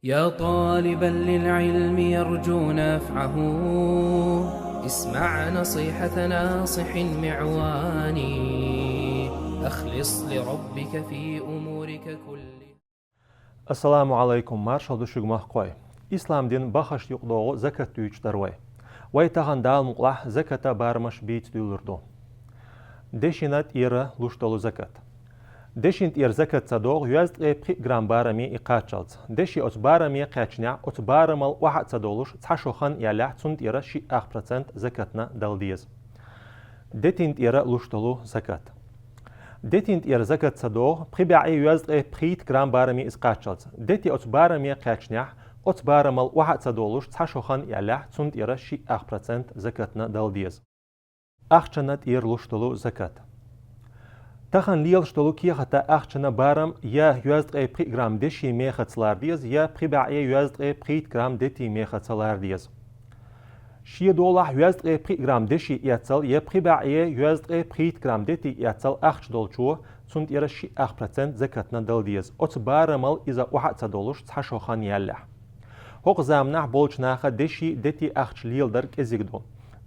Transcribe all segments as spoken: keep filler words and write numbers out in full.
يا طالبا للعلم يرجو نفعه، اسمع نصيحة ناصح معوان. أخلص لربك في أمورك كلها. Ассаламу Ӏалайкум, маршал ду шуьга, махкахой. Ислам дин бахаш юкъадогӀу закат дуьйцуш дара вай. Вай тахан Дала мукъалахь заката барамаш бийца дуьллур ду. Дешина тӀера луш долу закат. Дешин тӀера закат ца догӀу йоьзткъе пхиъ грамм бараме и кхаччалц. Деши оцу бараме кхаьчнехь, оцу барамал охьа а ца долуш, цхьа шо хан яллехь, цунна тӀера шиъ ах процент закатна дала деза. Детин тӀера луш долу закат. Детин тӀера закат ца догӀу, пхи бӀе йоьзткъе пхийтта грамм бараме иза кхаччалц. Дети оцу бараме кхаьчнехь, оцу барамал охьа а ца долуш, цхьа шо хан яллехь, цунна тӀера шиъ ах процент закатна дала деза. Ахчана тӀера луш долу закат. Тахана лелаш долу кехата ахчана барам я йоьзткъе пхиъ грамм деши мехаца лара деза, я пхи бӀе йоьзткъе пхийтта грамм дети мехаца лара деза. Шен долахь йоьзткъе пхиъ грамм деши эццал, я пхи бӀе йоьзткъе пхийтта грамм дети эццал ахча долчо, цунна тӀера шиъ ах процент закатна дала деза, оцу барамал иза охьа а ца долуш, цхьа шо хан яллехь. ХӀокху заманахь болчу наха деши, дети ахча леладар кӀезиг ду.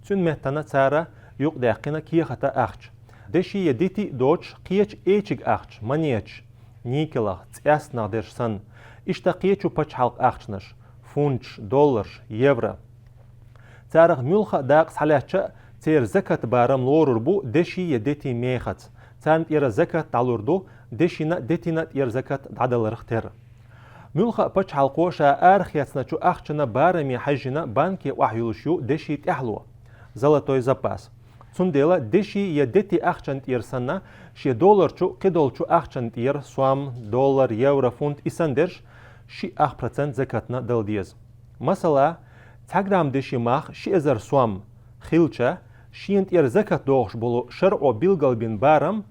Цуьнан меттана цара юкъадаьккхина кехата ахча. Деши я дети а доцуш, кхечу эчиг ахча, монеташ, никелах, цӀестанах дерш санна, иштта кхечу пачхьалкх ахчанаш, фунташ, долларш, евро. Царах муьлхха а дакъа схьалаьцча а, церан закат барам лорур бу деши я дети мехаца. Царна тӀера закат дӀалур ду, дешина а, детина а тӀера закат дӀадаларх терра. Муьлхха а пачхьалкхо ша арахецначу ахчана бараме хьаьжжина банке охьаюлуш ю деши тӀаьхьало, золотой запас. Цундела деши я дети ахчана тӀера санна, шен долларчу, кхидолчу ахчана тӀера, сом, доллар, евро, фунт и санна дерш, шиъ ах процент закатна дала деза. Масала, цхьа грамм деши мах, ши эзар сом хилча, шена тӀера закат дохуш болу шарӀо билгалбина барам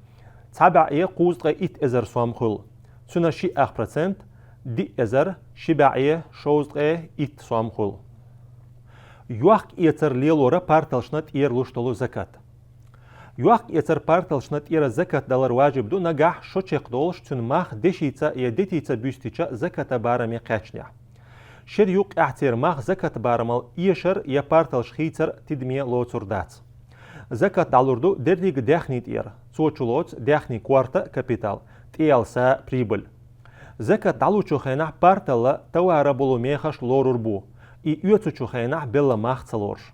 цхьа бӀе кхузткъе итт эзар сом хуьлу. Цуьнан шиъ ах процент диъ эзар ши бӀе шовзткъе итт сом хуьлу. Йохк-эцар лелора парталшна тӀера луш долу закат. Йохк-эцар парталшна тӀера закат далар важиб ду, нагахь шо чекхдолуш цуьнан мах дешица я детица буьстича заката бараме кхаьчнехь. Шер юккъехь церан мах закат барамал эшар я парталш хийцар тидаме лоцур дац. Закат дӀалур ду дерриг а даьхни тӀера, цо чулоцу даьхни корта, капитал, тӀеялса, прибыль. Закат дӀалучу хенахь парталла, товара болу мехаш лорур бу, и оьцучу хенахь белла мах ца лоруш.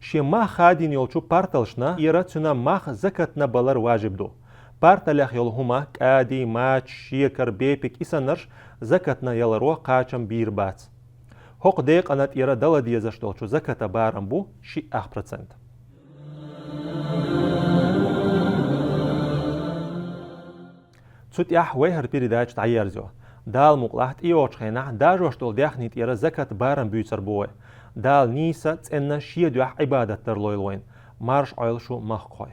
Шен мах хадийна йолчу парталшна тӀера цуьнан мах закатна балар важиб ду. Парталех йолу хӀума, кӀади, мач, шекар, бепиг и саннарш закатна яларо кхачам бийр бац. ХӀокху декъана тӀера дала дезаш долчу заката барам бу шиъ ах процент. Цу тӀехь вай хӀара передача дӀаерзайо. Дала мукъалахь, тӀейогӀучу хенахь дажош долу даьхни тӀера закат барам буьйцур бу вай. Дала нийса, цӀенна, шен дуьхьа Ӏибадат дар лойла вайна. Марша Ӏойла шу, махкахой.